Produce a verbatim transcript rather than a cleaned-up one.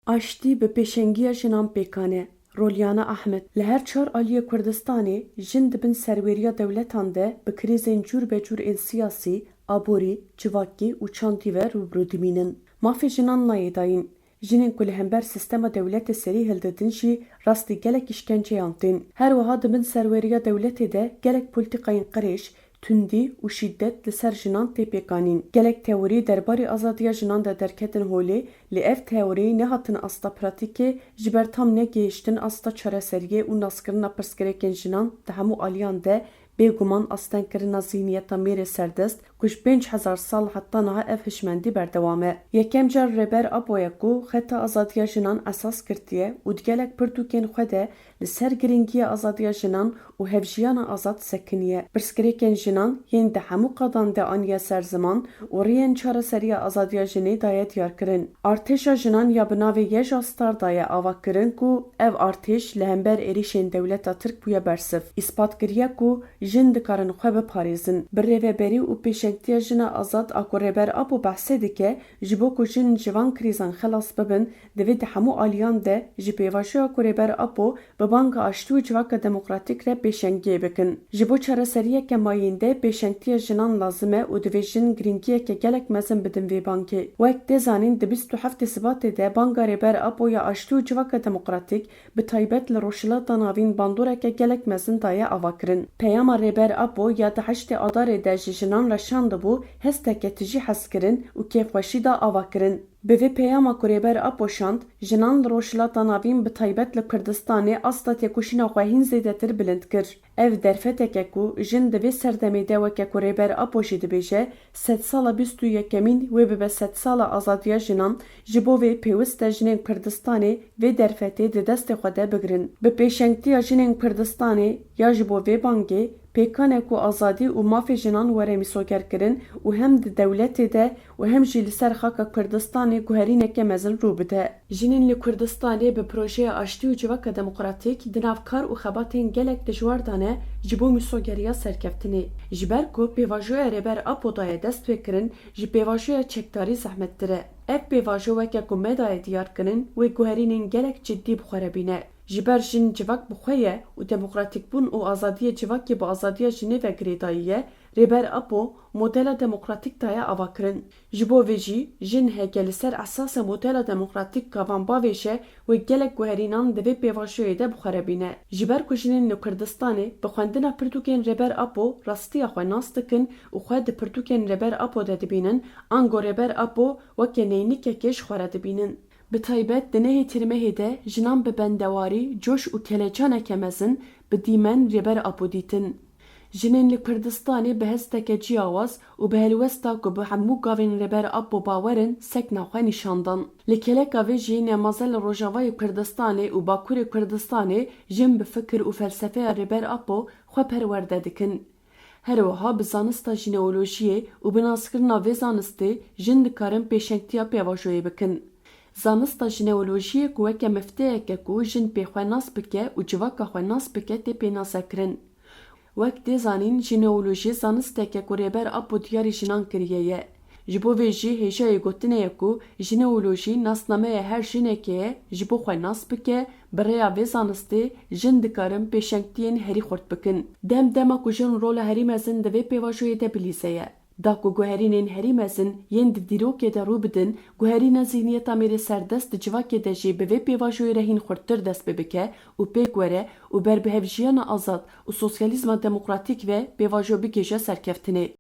Aştî bi pêşengiya jinan pêkan e. Rolyana Ahmed. Li her çar aliyê Kurdistanê jin di bin serwêriya dewletan de bi krîzên cûr be cûr ên siyasî, aborî, civakî û çandî ve rû bi rû dimînin. Mafê jinan nayê dayîn. Jinên ku li hember sîstema dewletê serî hildidin jî rastî gelek îşkenceyan tên. Her wiha di bin serweriya dewletê de gelek polîtîkayên qirêj, tundî û şîdet li ser jinan tê pêkanîn. Gelek teorî derbarê azadiya jinan de derketin holê, lê ev teorî nehatin asta pratîkê, ji ber tam negihiştin asta çareseriyê û naskirina pirsgirêkên jinan di hemû aliyan de. Bêguman astengkirina zîhniyeta mêrê serdest ku ji pênc hezar sal heta niha ev hişmendî berdewam e. Yekem car Rêber Apo ye ku xeta azadiya jinan esas girtiye û di gelek pirtûkên xwe de li ser girîngiya azadiya jinan û hevjiyana azad sekiniye. Pirsgirêkên jinan yên di hemû qadan de aniye ser ziman û riyên çareseriya azadiya jinê daye diyarkirin. Artêşa jinan ya bi navê YJA Star daye avakirin ku ev artêş li hember êrîşên dewleta Tirk bûye bersiv. Îspat kiriye ku jin dikarin xwe biparêzin. Bi rêveberî û pêşengtiya jina azad a ku Rêber Apo behsê dike, ji bo ku jin ji van krîzan xelas bibin, divê di hemû aliyan de ji pêvajoya ku Rêber Apo bi banga aştî û civaka demokratîk re pêşengiyê bikin. Ji bo çareseriyeke mayînde pêşengtiya jinan lazim e û divê jin girîngiyeke gelek mezin bidin vê bangê. Wek tê zanîn, di bîst û heftê Sibatê de banga Rêber Apo ya aştî û civaka demokratîk, bi taybet li Rojhilata Navîn bandoreke gelek mezin daye avakirin. Peyama Rêber Apo ya di heştê Adarê de ji jinan re şandibû, hesteke tijî hezkirin û kêfxweşî da avakirin. Bi vê peyama ku Rêber Apo şand, jinan li Rojhilata Navîn bi taybet li Kurdistanê asta têkoşîna xwe hîn zêdetir bilind kir. Ev derfeteke ku jin di vê serdemê de weke ku Rêber Apo jî dibêje, sedsala bîst û yekemîn wê bibe sedsala azadiya jinan, ji bo vê pêwist e jinên Kurdistanê vê derfetê di destê xwe de bigirin. Bi pêşengtiya jinên Kurdistanê ya ji bo vê bangê, pêkan e ku azadî û mafê jinan were mîsogerkirin û hem di dewletê de û hem jî li ser xaka Kurdistanê guherîneke mezin rû bide. Jinên li Kurdistanê bi projeya aştî û civaka demokratîk di nav kar û xebatên gelek dijwar de ne ji bo mîsogeriya serkeftinê. Ji ber ku pêvajoya Rêber Apo daye destpêkirin, ji pêvajoya çekdarî zehmettir e. Ev pêvajo weke ku me daye diyarkirin, wê guherînên gelek cidî bi xwe re bîne. Ji ber jin civak bi xwe ye û demokratîkbûn û azadiyê civakê bi azadiya jinê ve girêdayî ye, Rêber Apo modela demokratîk daye avakirin. Ji bo vê jî jin heke li ser esasê modela demokratîk gavan bavêje, wê gelek guherînan di vê pêvajoyê de bi xwe re bîne. Ji ber ku jinên li Kurdistanê bi xwendina pirtûkên Rêber Apo rastiya xwe nas dikin û xwe di pirtûkên Rêber Apo de dibînin, ango Rêber Apo weke neynikekê ji xwe re dibînin. Bi taybet di nehê Tîrmehê de jinan bi bendewarî, coş û keleçaneke mezin bi dîmen Rêber Apo dîtin. Jinên li Kurdistanê bi hesteke ciyawaz û bi helwesta ku bi hemû gavên Rêber Apo bawer in, sekna xwe nîşan dan. Li keleka vê jî nemaze li Rojavayê Kurdistanê û Bakurê Kurdistanê jin bi fikir û felsefeya Rêber Apo xwe perwerde dikin. Her wiha bi zanista jineolojiyê û bi naskirina vê zanistê jin dikarin pêşengtiya pêvajoyê bikin. Zanista jineolojiyê ku weke mifteyeke ku jin pê xwe nas bike û civaka xwe nas bike tê pênasekirin. Wek tê zanîn, jineolojî zanisteke ku Rêber Apo diyarî jinan kiriye ye. Ji bo vê jî hêjayê gotinê ye ku jineolojî nasnameya her jinekê ye, ji bo xwe nas bike, bi rêya vê zanistê jin dikarin pêşengtiyên herî xurt bikin. Dem dema ku jin rola herî mezin di vê pêvajoyê de bilîze ye. Da ku guherînên herî mezin yên di dîrokê de rû bidin, guherîna zîhniyeta mêrê serdest di civakê de jî bi vê pêvajoyê re hîn xurttir dest pê bike û pêk were û ber bi hevjiyana azad û sosyalîzma demokratîk ve pêvajo bigihîje serkeftinê.